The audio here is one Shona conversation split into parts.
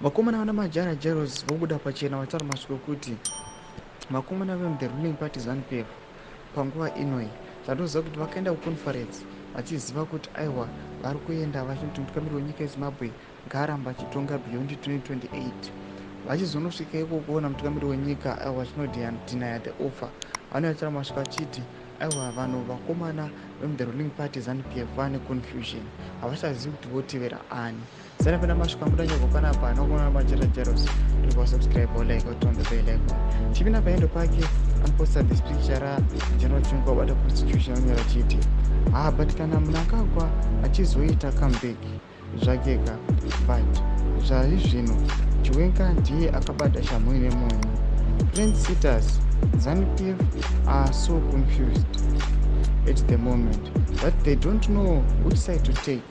Vakomana vana Majara Jairos vobuda pachena vataura mashoko ekuti vakomana vemuthe ruling party ZANU PF panguva inoyi, zvatoziva kuti vakaenda kuconference vachiziva kuti aiwa, vari kuenda vachiti mutungamiri wenyika yeZimbabwe ngaaramba achitonga beyond 2028. Vachizonosvika ikoko mutungamiri wenyika aiwa, vachinodeny the offer. Vanoyatira mashoko achiti aiwa, vanhu vakomana vemuthe ruling party ZANU PF vane confusion, havachazivi kuti votevera ani. Zana pena mashoko amudanyorwa panapa nokuona Majera Jeros, tiri like, turn the bell icon. Chipinda paendo pake, anoposta this picture raGeneral Chiwenga wabata constitution, anyora chiti, "Ha, but kana Mnangagwa achizoita comeback zvakeka, but zvari zvino Chiwenga ndiye akabata shamhu ine munyu." Trendsetters, ZANU PF are so confused at the moment that they don't know which side to take.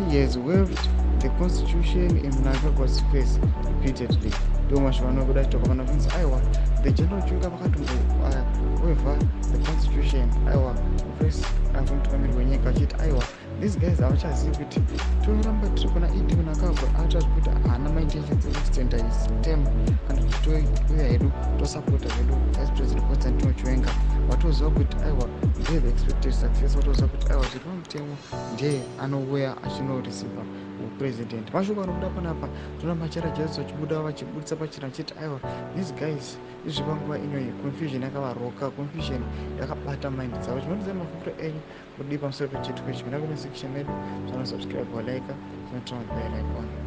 He has waved the constitution in Mnangagwa's face repeatedly. Ndo mashoko anobuda chitoka pana kunzi aiwa, the General Chiwenga vakatomboweva the constitution aiwa kuface kumutungamiri wenyika, vachiti aiwa, these guys havachazivi kuti toramba tiri kuna ED Mnangagwa atazvi kuti haana maintentions ekuextenda his term, kana kuti touya hedu tosapota zvedu Vice President Constantino Chiwenga. Vatoziva kuti aiwa, ndiye the expected success. Vatoziva kuti aiwa, zviri pamutemo ndiye anouya achinoreceiva upresident. Mashoko anobuda panapa, tinoona Machara Jesu vachibuda vachibudisa pachena vachiti aiwa, these guys izvi panguva inoyi confusion yakavaroka, confusion yakabata mind dzavo. Chinotidzai mafungiro enyu kudii pamusoro pechiitiko ichi? Mina comment section medu. Zvanosubscribe, walike, zvinoturn bell icon.